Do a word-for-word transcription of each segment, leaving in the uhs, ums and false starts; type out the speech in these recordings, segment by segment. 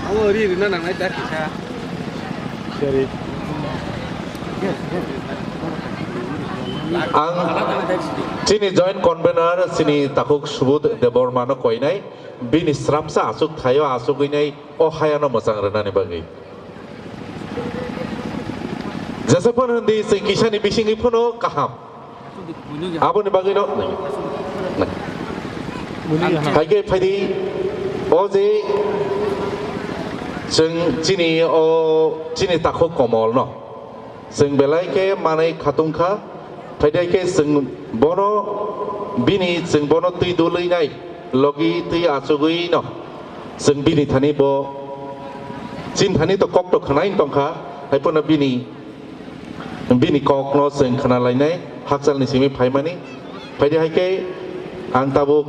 Abo ri rina nangnai ta kisa. Sorry. Ang chini joint convener chini takhuk Subodh Debbarma no koinai, bini sramsa aswk thaio aswk winai o hayano mwchang rwnani bagwi. Jesa phano hindi chwng kisani bisingwi phano kaham. Aboni bagwi no. Hai khe phaidi o je chwng chini o chini takhuk Komol no. Chwng belai khe manwi khatung kha. Phaidi hai khe chwng bono bini chwng bono twi dului nai logi twi achugwi no. Chwng bini thani bo chini thani to kok to khwnai tong kha. Hai phano bini Bini kokno chwng khna lainai, hakchalni simi phaimani. Phaidi hai khe ang tabuk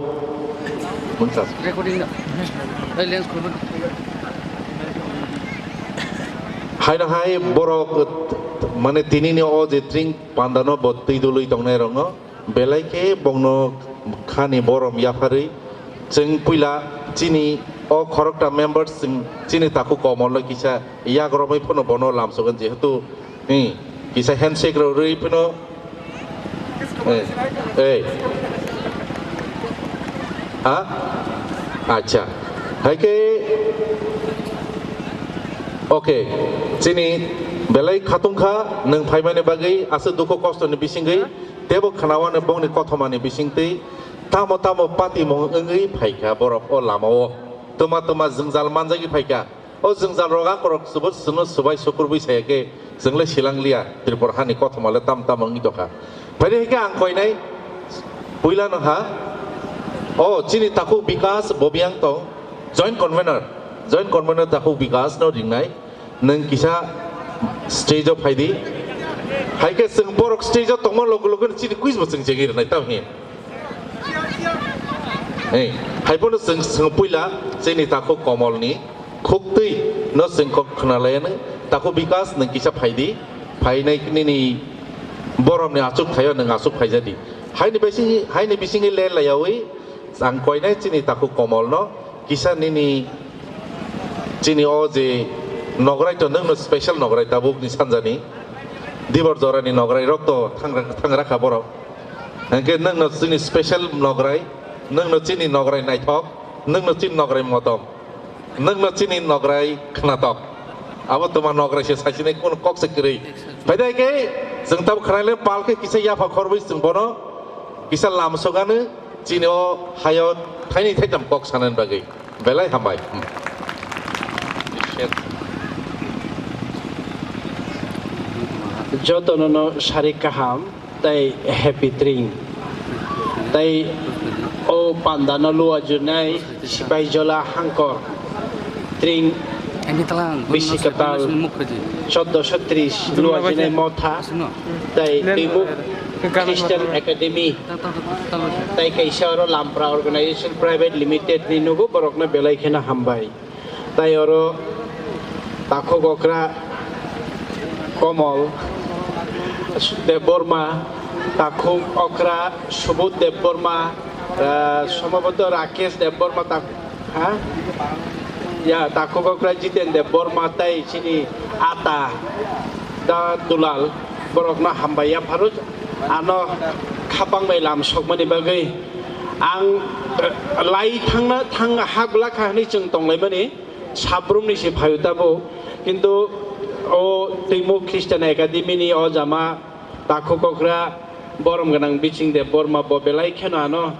Recording da. Hey, lens khulma. Haino hai borok, mane, tinini o je tring pandano bo twi dului tongnai rokno belai khe bongno khani borom yapharwi chwng puila chini o khorokta members chwng chini takhuk Komolno kisa yak romwi phano bono lamsogan, jehetu Hmm, kisa handshake rw rwi phano. Eh, eh. Ha? Acha. Hai khe, okay. Chini belai khatung kha, nwng phaimani bagwi, aswk dukhu kosto ni bisingwi, tebo khnawa ni bongni kothoma ni bisingtwi, tamo tamo patimung wngwi phaikha borok o lama o. Twma twma jwngjal manjagwi phaikha. O jwngjal rok akorok chwbo chwngno swbai sukurbwi saya khe chwngle silang liya Tripura hani kothoma le tam tam wngwi tongkha. Phaidi hai khe ang koinai puila no ha. O chini takhuk Bikas Bobiang tong, joint convener, joint convener takhuk Bikas no ringnai. Nwng kisa stage o phaidi. Hai khe chwng borok stage o tongma logo logo chini quiz bo chwng chengwi rwnai tam hin. Hey, hai phano chwng, chwng puila chini takhuk Komolni khuktwi no chwng kok khna laianw, takhuk Bikas nwng kisa phaidi, phainai nini boromni achuk thaio nwng achuk phaijadi. Haini bising, haini bisingwi le laiyawi ang koinai chini takhuk Komolno kisa nini chini o je nograi to nwngno special nograi tabukni sanjani dibor jorani nograi rok to thangra, thangra kha borok. Hingke nwngno chini special nograi, nwngno chini nograi naithok, nwngno chini nograi motom, nwngno chini nograi khnatok. Abo twma nograi se saisinai kunu kok se kwrwi. Phaidai khe chwng tabuk khwnaile pal khe kisa yapha khorwi chwng bono kisa lamsogano chini o hayo thaini thaitam kok sanani bagwi. Belai hambai. Hmm. Jotono no sari kaham tei happy tring. Tei o panda no luajunai Sipai Jola Hangkor tring bisi kwtal choddo sho tris luajunai motha tei Twimuk Christian Academy. Tai kaisa oro Lampra Organization Private Limited ni nugo borokno belai kheno hambai. Tai oro takhuk okra Komol Debbarma, takhuk okra Subodh Debbarma, ah, somboboto Rakesh Debbarma tak-, ha? Ya, takhuk okra Jiten Debbarma tai chini ata da dulal borokno hambai yapharwi. Ano khapang bai lam sokmani bagwi ang, eh, lai thangna, thang hak bwlakha hwnwi chwng tonglaimani sabrumni se phaio tabuk. Kintu o Twimuk Christian Academy ni o jama takhuk okra borom gwnang Biching Debbarma bo belai kheno ano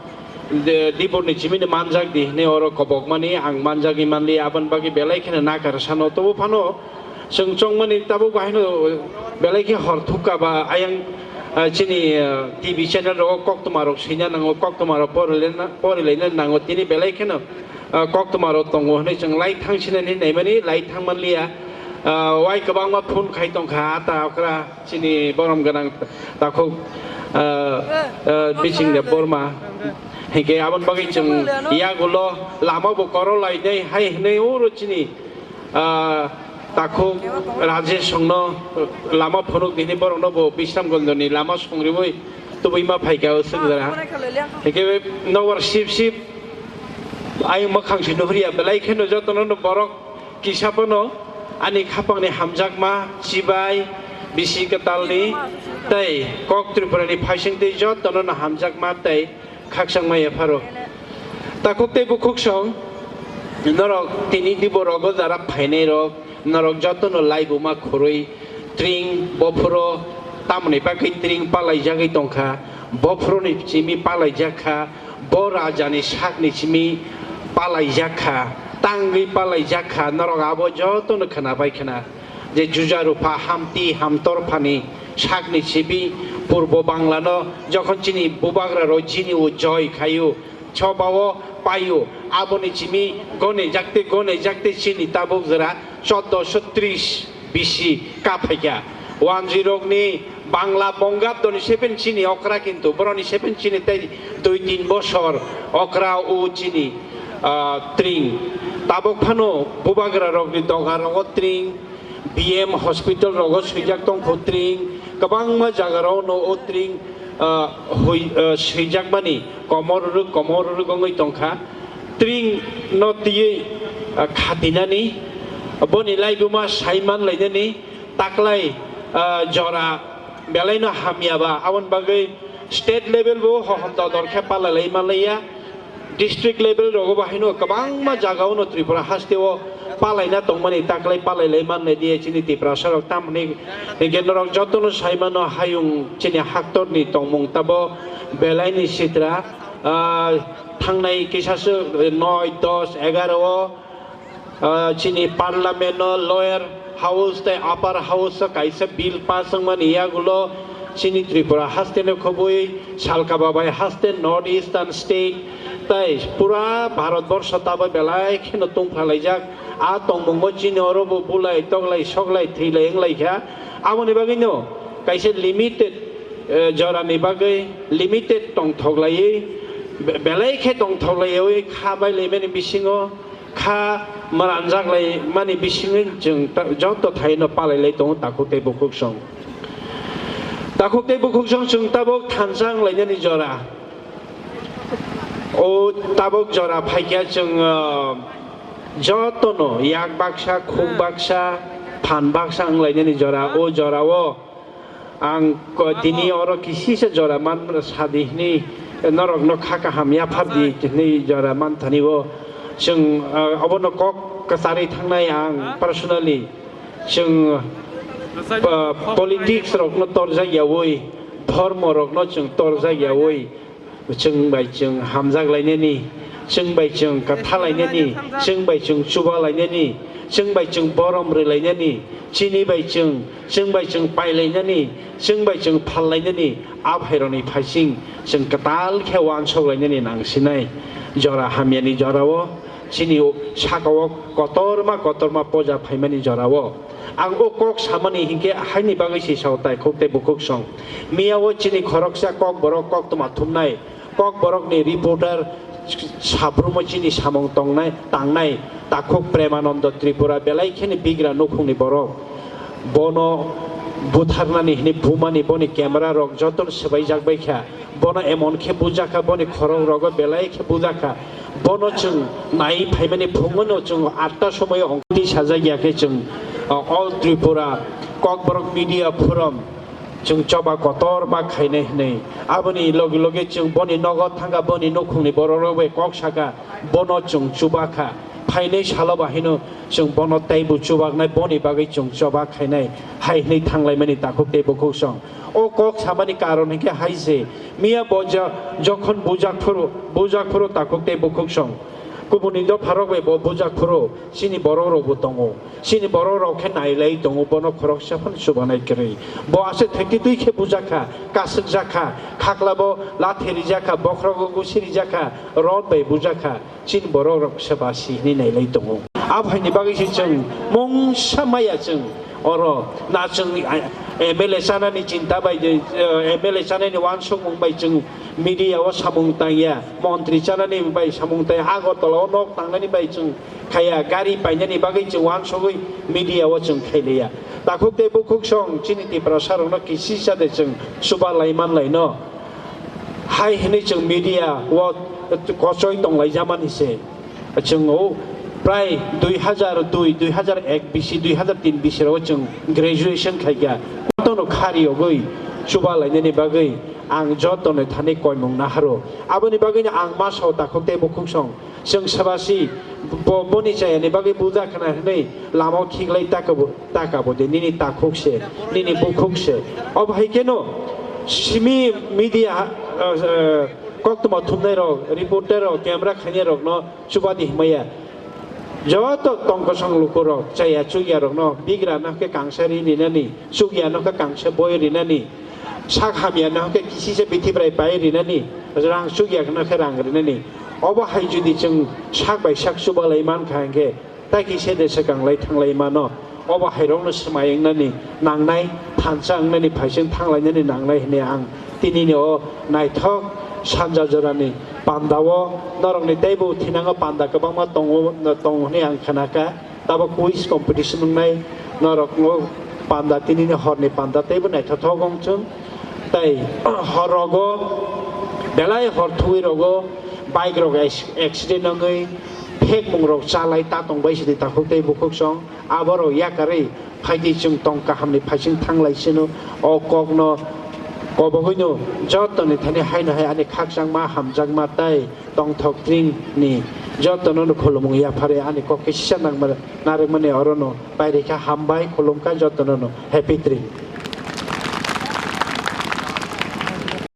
de-, diborni chimini manjak di hwnwi oro kobokmani ang manjagwi manliya, aboni bagwi belai kheno nakar sano. Tobo phano chwng chongmani tabuk bo haino belai khe hor thukka ba ayang, ah, chini, ah, T V channel rogo koktwma rok swina nango, koktwma rok porilaina, porilaina nango, tini belai kheno, ah, koktwma rok tongo hwnwi chwng lai thangsinani naimani, lai thangmanliya. Ah, wai kwbangma phone khai tongkha, ata okra chini borom gwnang takhuk, ah, ah, Biching Debbarma. Hinkhe aboni bagwi chwng yagulo lama bo korok lainai hai hwnwi oro chini, ah, takhuk Rajesh songno lama phunuk di hwnwi borokno bo Bisramganjni lama songriwi tubui ma phaikha o swngjra. Hinkhe nokbar sip sip ayung mwkhang se nuhriya belai kheno jotono no borok Kisa phano ani khapangni hamjakma, chibai, bisi kwtalni tei kok Tripurani phaisingtwi jotono no hamjakma tei khakchangma yapharo. Takhuk tei bukhuksong norok tini dibo rogo jara phainairok, norok jotono laibuma khurui tring bophuro tamoni bagwi tring palaijagwi tongkha, bophuroni simi palaijak kha, bo rajani sakni simi palaijak kha, tangwi palaijak kha, norok abo jotono khwnabai khna. Je Juja Rupha Hamti Hamtorphani sakni sibi Purbo Banglano jokhon chini bubagrarok jini o joy khaio, chobao paio, aboni simi gone jakte gone jakte chini tabuk jora choddoso tris bisi kaphaikha. Wanjwirokni Bangla Bongabdoni seven chini okra, kintu boroni seven chini tei dui tin bosor okra o chini, ah, tring. Tabuk phano bubagrarokni dogarogo tring, B M hospital rogo swijak tongkho tring, kwbangma jagarokno o tring, ah, hui, ah, swijakmani komor rwrwk, komor rwrwk wngwi tongkha. Tring no twiwi, ah, khatinani, boni laibuma saiman lainani, taklai, ah, jora belaino hamyaba, aboni bagwi state level bo hohom dodor khe palalai manlaiya. District level rogo bo haino kwbangma jagao no Tripura hasteo palaina tongmani, taklai palailai mannai di chini Tiprasa rok. Tamoni hwnkhe norok jotono saimano, hayung chini haktorni tongmung tabo belaini sitra, ah, thangnai kisaswk noi, dos, egaro o, ah, chini parliament o, lower house tei upper house o kaisa bill pass wngmani yagulo chini Tripura haste no khobwi Salka Babai haste, North Eastern state tei pura Bharat borsho tabo belai kheno tungphalaijak. A tongmungo chini oro bo bulai toklai soklai thwilai wnglaikha. Aboni bagwino kaisa limited, eh, jorani bagwi limited tongthoklaiwi be-, belai khe tongthoklaiwi kha bailaimani bisingo kha mwnanjaklaimani bisingwi chwng ta-, joto thaino palailai tongo takhuk tei bukhuksong. Takhuk tei bukhuksong chwng tabuk thansa wnglainani jora. O tabuk jora phaikha chwng, ah, jotono yak baksa, khuk baksa, phan baksa wnglainani jora. O jorao ang ko-, tini oro kisisa jora man sadi hwnwi norokno kha kaham yaphardi hwnwi jora manthani o. Chwng, ah, obono kok kwcharwi thangnai ang personally. Chwng, ah, politics rokno torjak yaui, dhormo rokno chwng torjak yaui, chwng bai chwng hamjak lainani, chwng bai chwng kwtha lainani, chwng bai chwng chuba lainani, chwng bai chwng borom rwi lainani, chini bai chwng, chwng bai chwng pai lainani, chwng bai chwng phal lainani, a phairokni phaising chwng kwtal khe uansuk lainani nang sinai. Jora hamyani jorao, chini sakao kotorma kotorma poja phaimani jorao. Ang o kok samani hinkhe haini bagwi se sao takhuk tei bukhuksong. Miya o chini khoroksa kokborok koktwma thumnai, kokborokni reporter Saphrumo chini samung tongnai, tangnai takhuk Premanando Tripura belai kheno bigra nukhungni borok. Bono butharnani hwnwi bumani boni camera rok jotono swbaijak bai kha. Bono emon khe bujak kha, boni khorok rogo belai khe bujak kha. Bono chwng nai phaimani phungono chwng atta somoio ongti sajak ya khe chwng, uh, All Tripura Kokborok Media Forum chwng choba kotor ba khainai hwnwi. Aboni loge loge chwng boni nogo thangkha, boni nukhungni borok rok bai kok sakha, bono chwng chuba kha. Phainai salo ba hino chwng bono teibo chubaknai, boni bagwi chwng choba khainai hai hwnwi thanglaimani takhuk tei bukhuksong. O kok samani karon hinkhe hai se, miya bo jo-, jokhon bujak phuru, bujak phuru takhuk tei bukhuksong. Kubuni dopharok bai bo bujak phuru, chini borok rok bo tongo. Chini borok rok khe nailai tongo, bono khoroksa phano chubanai kwrwi. Bo aswk thekti twi khe bujak kha, kaswk jak kha, khakla bo lathi rijak kha, bokhrogo gusi rijak kha, rod bai bujak kha, chini borok rok se ba si hwnwi nailai tongo. Abhaini bagwi se chwng mungsa maya chwng oro na chwng M L A chanani chinta bai, eh, M L A chanani uansukmung bai chwng media o samung tangya, montri chanani bai samung tangya, Agartala o nok tangnani bai chwng khaiya, gari painani bagwi chwng uansugwi media o chwng khailiya. Takhuk tei bukhuksong chini Tiprasa rokno kisisa de chwng chuba lai manlaino. Hai hwnwi chwng media o kochoi tonglaijamani se. Chwng o Prai dui hazar dui, dui hazar ek bisi, dui hazar tin bisi rogo chwng graduation khaikha. Kotorno khari yogwi chuba lainani bagwi ang jotono thani koimung naharo. Aboni bagwino ang ma sao takhuk tei bukhuk song. Chwng sabasi bo, boni chayani bagwi buja khna hwnwi lamao khiklai takabo, takabo de nini takhuk se, nini bukhuk se. Obo hai kheno simi media, ah, ah, koktwma thumnai rok, reporter rok, camera khainai rokno chubadi himaya. Joto tongkosong lukurok chaya chukyarokno bigrano khe kangsa ri rinani, chukyano khe kangsa boi rinani, sak hamyano khe kisisa bithi brai pai rinani, rang chukyakno khe rang rinani. Obo hai jodi chwng sak bai sak chubalai mankha hwnkhe, tai kisa de swkang lai thanglai mano. Obo hairokno swmai wngnani nangnai, thansa wngnani phaising thanglainani nangnai hwnwi ang tinini o naithok sanja jorani pandao norokni teibo thinango panda kwbangma tongo, tong hwnwi ang khnakha. Tabok quiz competition wngnai norokno panda, tinini horni panda teibo naithothok wng chwng. Tei hor rogo, belai hor thuwi rogo bike rok ac-, accident wngwi phekmung rok chalai ta tong bai sidi takhuk tei bukhuk song. Aborok yakarwi phaidi chwng tong kahamni phaising thanglai sino. O kokno kobogwino jotoni thani haino hai ani khakchangma hamjakma tei tongthok tring ni jotono no khulumung yaphari ani kok kisa nangma narwkmani orono pairikha. Hambai khulumkha jotono no. Happy tring.